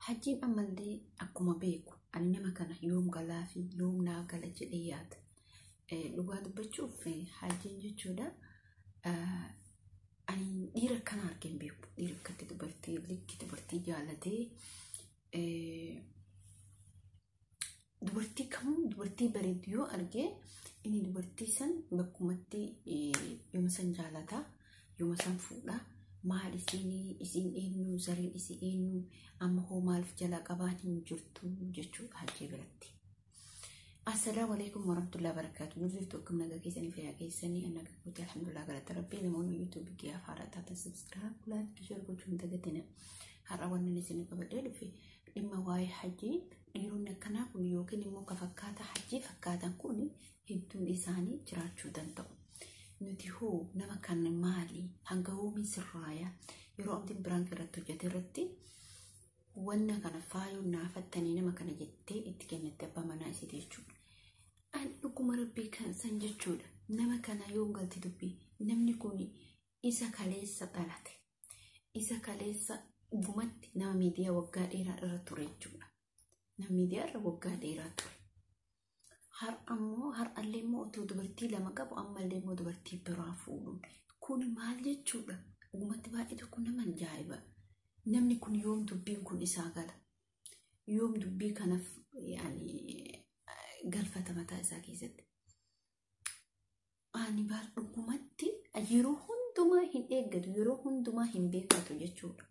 Hajjiin ammallee akkuma beeku ani nama kana yoom galaa fi yoom naa gala jedhee yaada. Dhugaa dubbachuuf hajjiin jechuudha. Ani dhiira akkana argee hin beeku. Dhiira akkatti dubartii likki dubartii jaalatee dubartii kamuu dubartii bareeddu yoo argee inni dubartii san bakkumatti yooma san jaalata, yooma san fuudha. Maal isiin, isiin eenyu, zariin isii eenyu, amma hoo maaliif jalaa qabaan hin jirtu jechuudha hajjii biratti. Assalaamu alaikum warahmatullahi wabarakatuh. Jirtu akkam nagaa keessanii, fayyaa keessanii? Anna gaggootti alhamdulillah, galata rabbii. Namoonni YouTube kiyyaa haaraa taatan subscribe, like, share gochuun hin dagatina. Har'a wanni inni isin qabadhee dhufe dhimma waa'ee hajjii. Dhiironni akkanaa kun yookiin immoo ka fakkaata hajjii fakkaatan kun hedduun isaanii jiraachuu danda'u. Nuti hoo nama kan maali hanga hoomii sirraaya? Yeroo abdiin biraan irratti hojjete irratti wanna kana faayoon naafattanii nama kana jettee itti kennatte abbaa manaa isiiti jechuudha. Ani dhuguma rabbii kan san jechuudha. Nama kana yoom galti dubbii? Namni kun isa kaleessa dhalate. Isa kaleessa dhugumatti nama miidiyaa waggaa dheeraa irra ture jechuudha. Nama miidiyaa irra waggaa dheeraa ture. Har'a immoo, har'allee immoo otoo dubartii lama qabu ammallee immoo dubartii biraa fuudhuun kun maal jechuudha? Dhugumatti baay'ee tokko nama ajaa'iba. Namni kun yoom dubbiin kun isaa gala? Yoom dubbii kanaaf yaani galfata mataa isaa keessatti? Ani baar dhugumatti yeroo hundumaa hin eeggatu, yeroo hundumaa hin beekatu jechuudha.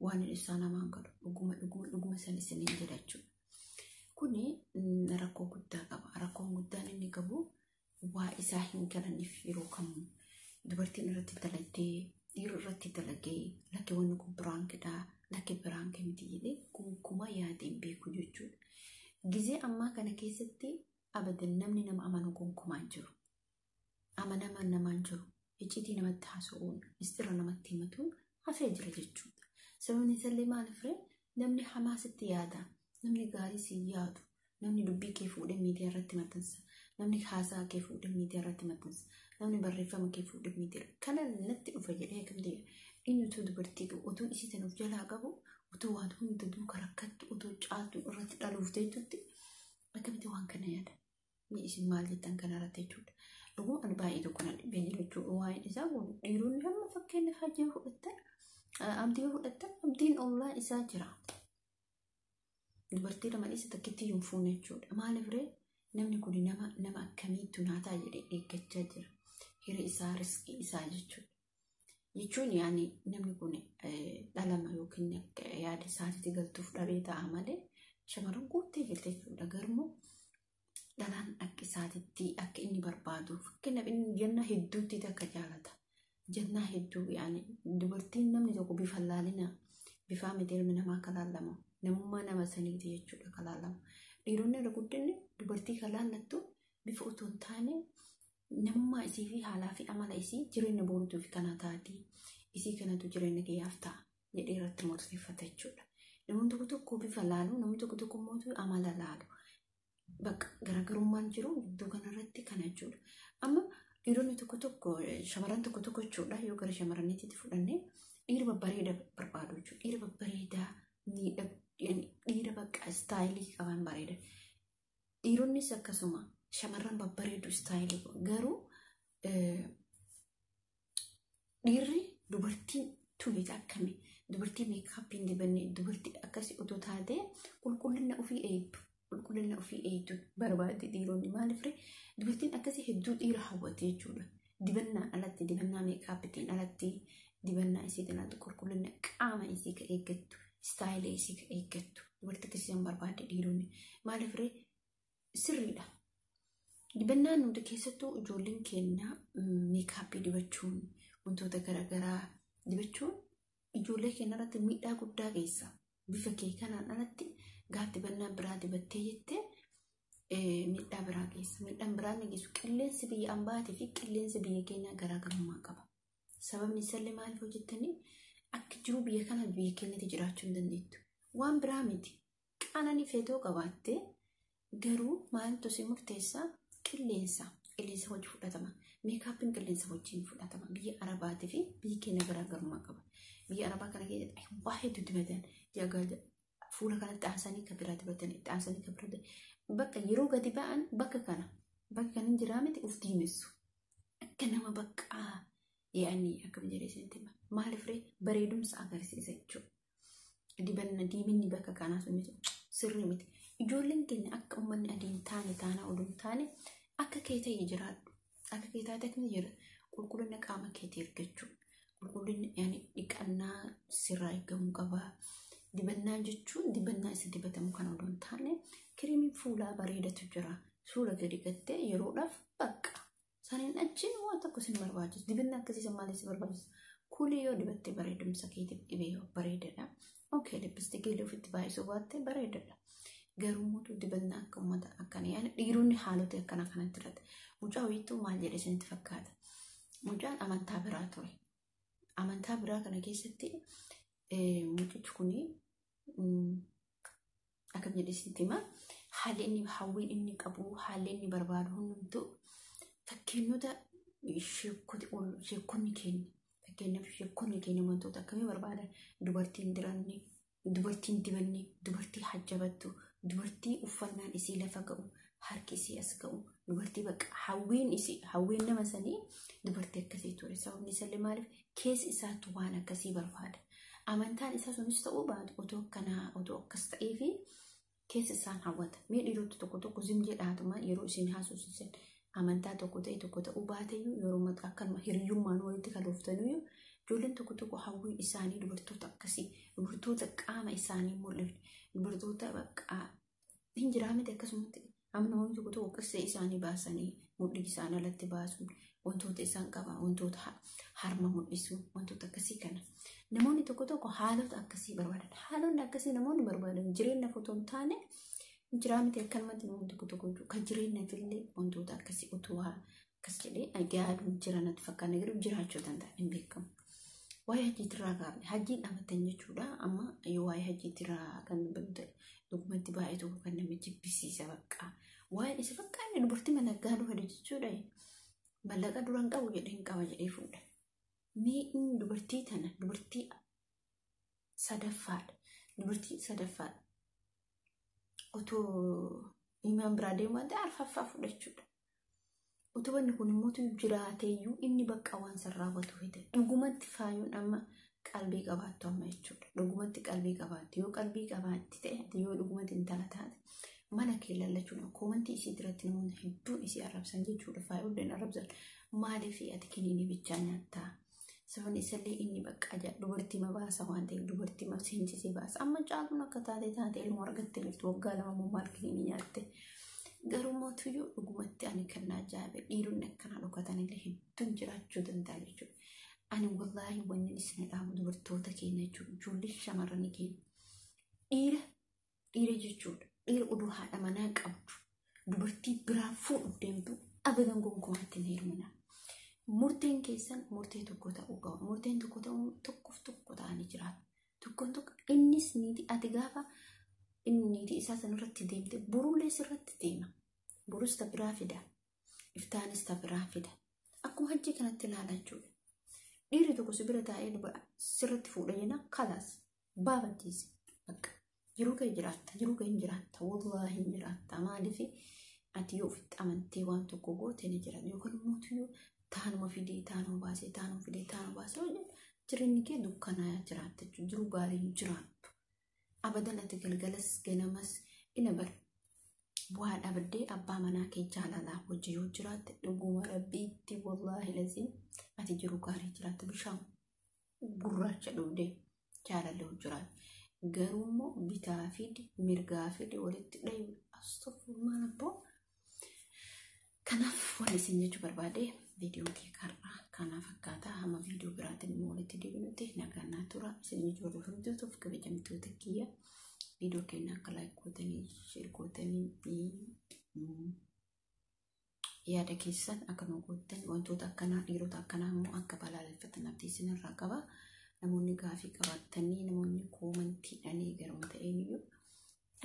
Waan isaa namaan galu dhuguma dhuguma dhuguma san isiniin jedha jechuudha. Kuni rakkoo guddaa qaba. Rakkoon guddaan inni qabu waa isaa hin galaniif yeroo kamuu dubartiin irratti dalagdee, dhiirri irratti dalagee, lakki wanni kun biraankidha, lakki biraanki miti jedhee gonkumaa yaadee hin beeku jechuudha. Gizee ammaa kana keessatti abadan namni nama amanu gonkumaa hin jiru. Amanamaan namaa hin jiru. Icciitii namatti haasa'uun, mistira namatti himatuun hafee jira jechuudha. Sababni isaallee maaliif ree? Namni hamaa sitti yaada. Namni gaarii si yaadu. Namni dubbii kee fuudhee miidiyaa irratti maxxansa. Namni haasaa kee fuudhee miidiyaa irratti maxxansa. Namni barreeffama kee fuudhee miidiyaa. Kana natti dhufa jedhee akkamitti inni utuu dubartii qabu, utuu isii tan of jalaa qabu, utuu waan hunda duuka rakkattu, utuu caaltu irratti dhaluuf jechuutti akkamitti waan kana yaada? Mee isin maal jettan kana irratti jechuudha? Dhuguma ani baay'ee tokko na dhibee jira jechuudha. Waa'een isaa kun dhiironni hamma fakkeenyaaf hajjii fudhattan, abdii fudhattan, abdiin ollaa isaa jira. Dubartii lama dhiisa takkitti hin fuune jechuudha. Maaliif ree? Namni kun nama akkamiitu naa ta'a jedhee eeggachaa jira. Hiree isaa, riskii isaa jechuudha. Jechuun yaani namni kun dhalama yookiin yaada isaatitti galtuuf dhabee ta'a malee shamarran guuttee jirti jechuudha. Garuu dhalaan akka isaatitti akka inni barbaadu, fakkeenyaaf inni janna hedduutti akka jaalata. Jannaa hedduu yaani dubartiin namni tokko bifa laalina bifaa miti, ilmi namaa akka laallamu namummaa nama saniiti jechuudha kan laallamu. Dhiironni irra guddinni dubartii kan laallattu bifa otoo hin taane namummaa isii fi haalaa fi amala isii, jireenya boruutuuf kana taati. Isii kanatu jireenya kiyyaaf ta'a jedhee irratti murteeffata jechuudha. Namoonni tokko tokko bifa laalu, namni tokko tokko immoo amala laalu. Bakka garaagarummaan jiru gidduu kanarratti kana jechuudha. Amma dhiironni tokko tokko, shamarran tokko tokko jechuudha, yoo gara shamarraniitti fudhannee dhiira babbareeda barbaadu jechuudha. Dhiira babbareedaa dhiira bakka istaayilii qaban bareeda. Dhiironnis akkasuma shamarran babbareedu istaayilii, garuu dhiirri dubartii tuni akkamii, dubartii meekaappii hin dibanne, dubartii akkasii otoo taatee qulqullina ofii eegdu, qulqullina ofii eegdu barbaadde dhiironni. Maaliif ree? Dubartiin akkasii hedduu dhiira hawwate jechuudha. Dibannaan alatti, dibannaa meekaappiitiin alatti, dibannaa isiitiin alatti qulqullina qaama isii ka eeggattu, istaayilii isii ka eeggattu dubartii akkasii san barbaadde dhiironni. Maaliif ree? Sirriidha. Dibannaan nuti keessattuu ijoolleen keenya meekaappii dibachuun, wantoota garaagaraa dibachuun ijoollee keenya irratti miidhaa guddaa geessa. Bifa kee kanaan alatti gaaf dibannaa biraa dibattee jettee miidhaa biraa geessa. Miidhaan biraa inni geessu qilleensi biyya ambaatii fi qilleensi biyya keenyaa garaagarummaa qaba. Sababni isaallee maaliif hojjettanii akka jiru biyya kana biyya keenyatti jiraachuu hin dandeettu. Waan biraa miti. Qananii feetoo qabaattee garuu maaltu si murteessaa? Qilleensa. Qilleensa wajji fudhatama. Meekaappiin qilleensa wajjin fudhatama. Biyya Arabaatii fi biyyi keenya garaagarummaa qaba. Biyya Arabaa kana keessatti waa hedduu dibatan. Fuula kanatti aansanii kan biraa dibatan, itti aansanii kan biraa dibatan. Bakka yeroo gadi ba'an bakka kana. Bakka kana hin jiraa miti of diimessu. Akka nama bakka yaa'anii akkam jedhee isinitti hima. Maaliif ree bareedumsa agarsiisa jechuudha. Dibanna diiminni bakka kanaa sun sirrii miti. Ijoolleen keenya akka uummanni adiin taane taanaa oduu hin taane akka kee ta'e jiraadhu. Akka kee taate akkamitti jira? Qulqullina qaama keetii eeggachuu. Qulqullinni yaani dhiqannaa sirraa eegamuu qaba. Dibannaa jechuun dibannaa isa dibatamu kan oduu hin taane kiriimiin fuulaa bareedatu jira. Fuula gadi gattee yeroodhaaf bakka. Saniin achiin waan tokko sin barbaachisu. Dibannaa akkasii san maaliif si barbaachisa? Kuulii yoo dibatte bareedumsa keetiif dhibee yoo bareedadha. Okee lippistikii illee ofitti baay'isuu baatte bareedadha. Garuu mootu dibannaa akka uummata akkana yaani dhiironni haalota akkana kanatti irratti. Mucaa wayiitu maal jedhe isinitti fakkaata? Mucaan amantaa biraa ture. Amantaa biraa kana keessatti mucichi kuni akkam jedhe isinitti hima. Haalli inni hawwiin inni qabu haalli inni barbaadu hundumtuu fakkeenyota sheekonni keenya fakkeenyaaf sheekonni keenya wantoota akkamii barbaadan dubartiin diranne dubartiin dibanne dubartii hajjabattu dubartii uffannaan isii lafa ga'u harki isii as ga'u dubartii bakka hawwiin isii hawwiin nama sanii dubartii akkasii ture sababni isallee maaliif keessi isaatu waan akkasii barbaada amantaan isaa sunis ta'uu baatu otoo akkanaa otoo akkas ta'ee fi keessa isaan hawwata mee dhiirota tokko tokko zim jedhaatuma yeroo isin haasofsiisan amantaa tokko ta'e tokko ta'uu baateyyuu yeroo akkanuma hiriyyummaan walitti kalooftaniyyuu ijoolleen tokko tokko hawwiin isaanii dubartoota akkasii dubartoota qaama isaanii mul'ifne dubartoota bakka hin jiraa miti akkasumatti amma namoonni tokko tokko qissee isaanii baasanii mudhii isaan alatti baasuun wantoota isaan qaban wantoota harma mul'isuu wantoota akkasii kana namoonni tokko tokko haalota akkasii barbaadan haalonni akkasii namoonni barbaadan jireenya otoo hin taane jiraa miti akkanumatti namoonni tokko tokko kan jireenyaaf illee wantoota akkasii utuu akkas jedhee yaaduun jira natti fakkaata garuu jiraachuu danda'a hin beekamu. Waa'ee hajjiitirraa kaafne hajjiin dhaabatan jechuudha amma yoo waa'ee hajjiitirraa kan dubbannu ta'e dhugumatti baay'ee tokko kan nama jibbisiisa bakka waa'ee isa fakkaanne dubartii malaggaa dhufa jechuudha mallaqa duraan qabu jedhee hin qaba jedhee fuudha. Mee inni dubartii tana dubartii sadaffaadha dubartii sadaffaadha otoo imaan biraa deemu waan ta'e arfaffaa fudhachuudha. Otoo wanni kun immoo jiraateeyyuu inni bakka waan san raawwatu fide dhugumatti faayuun amma qalbii qabaattu amma jechuudha. Dhugumatti qalbii qabaattu yoo qalbii qabaatti ta'e yoo dhugumatti intala taate mana kee lallachuudha. Koomantii isii biratti namoonni hedduun isii arrabsan jechuudha. Faayuun arrabsan maaliif ati kiniinii bichaa nyaattaa? Sababni isallee inni bakka dubartii ma baasa waan ta'eef dubartii ma seensisee baasa. Amma caaluun akka taate taate ilmoo argattee jirtu waggaa 2 immoo maal kiniinii nyaatte? Garuu mootuyyuu dhugumatti ani kan na ajaa'ibe dhiironni akkanaa dhokatan illee hedduun jiraachuu danda'a jechuudha. Ani wallaahi wanni isin dhaamu dubartoota keenya jechuudha. Ijoollee shamarranii keenya. Dhiira dhiira jechuudha. Dhiira oduu haadha manaa qabdu dubartii biraa fuudhuuf deemtu abadan gonkumaatti hin heerumina. Murteen keessan murtee tokko ta'uu qaba. Murteen tokko ta'uu tokkoof tokko ta'anii jiraatu. Tokkoon tokko innis niitii ati gaafa inni niitii isaa sanarratti deemte borullee sirratti deema. Borus ta biraa fida. Iftaanis ta biraa fida. Akkuma hajjii kanatti ilaalaa jechuudha. Dhiirri tokko si bira taa'ee sirratti fuudha jenna kalaas baafachiise. Bakka jiruu kee jiraatta jiruu kee hin jiraatta wallaahi hin jiraatta maaliif ati yoo ofitti amantee waan tokko goote ni jiraata yookaan immoo yoo taanuma fidee taanuma baasee taanuma fidee taanuma baasee hojjetu jireenyi kee dukkanaa jiraatta jechuudha jiruu gaarii hin jiraattu. Abadan ati galgalas ganamas ina bar waa dhabdee abbaa manaa kee jaalalaa hojii yoo jiraatte dhuguma rabbiitti wallaahi laziim ati jiruu gaarii jiraatta bishaan gurraacha dhugdee jaalallee hojii jiraatte. Garuu immoo bitaa fidi mirgaa fidi walitti dhayu astofurmaan abboo. Kanaaf waan isin jechuu barbaade viidiyoon kee karraa kana fakkaata hamma viidiyoo biraatiin immoo walitti deebinutti nagaan naa tura isin jechuu hordoftoota kabajamtoota kiyya viidiyoo keenya akka laayik gootanii sheer gootanii yaada keessan akka nu goottan wantoota akkanaa dhiirota akkanaa immoo akka balaaleffatan abdii isinirraa qaba. Namoonni gaafii qabaattanii namoonni koomantiidhaanii garuma ta'een iyyuu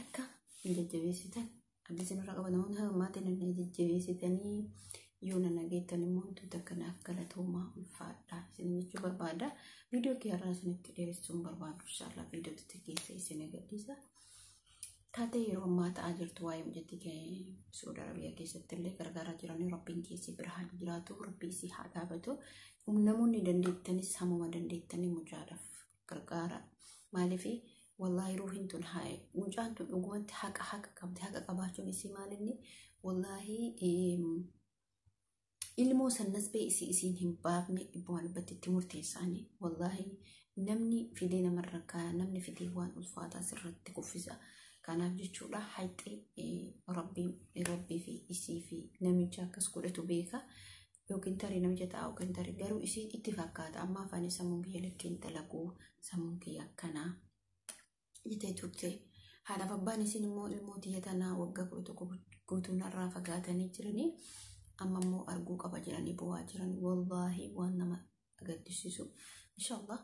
akka hin jajjabeessitan abdii isinirraa qaba. Namoonni haga maatiin hin jajjabeessitanii Yoo na nageettan immoo wantoota kanaaf galatoomaa, ulfaadhaa isin jechuu barbaada. Viidiyoo kiyyaarraa isinitti dheeressuun barbaadu, inshaallah viidiyoo keessa isin agarsiisa. Taatee yeroo ammaa ta'aa jirtu waa'ee mucattii Suudi Arabiyaa keessatti illee gargaaraa jiranii, Rabbiin keessi bira haa jiraatu, Rabbii isii haa dhaabatu. Namoonni dandeettanis hamuma dandeettanii mucaadhaaf gargaara. Maaliif, wallaahi ruuhin tun haa mucaan tun dhugumatti haqa qabdi. Haqa qabaachuun isii maalinni, wallaahi ilmoo sannas bee isii isiin hin baafne dhibbuma dhibbatti itti murteessaanii. Wallaahi namni fidee namarra kaaya, namni fidee waan ulfaataa sirratti kuffisa. Kanaaf jechuudha, hayxee Rabbii fi isii fi namicha akkas godhatu beeka. Yookiin tarii namicha ta'a, yookiin tarii garuu isiin itti fakkaata. Amma afaan sammuun kiyya likkiin dalaguu, sammuun kiyya akkanaa jettee turte. Haadhaaf abbaan isiin immoo ilmoo tiyya tanaa waggaa 11 guutuu narraa fagaatanii jiranii, amma immoo arguu qaba jedhanii bo'aa jiran. Wallaahi waan nama gaddisiisu. Inshaallah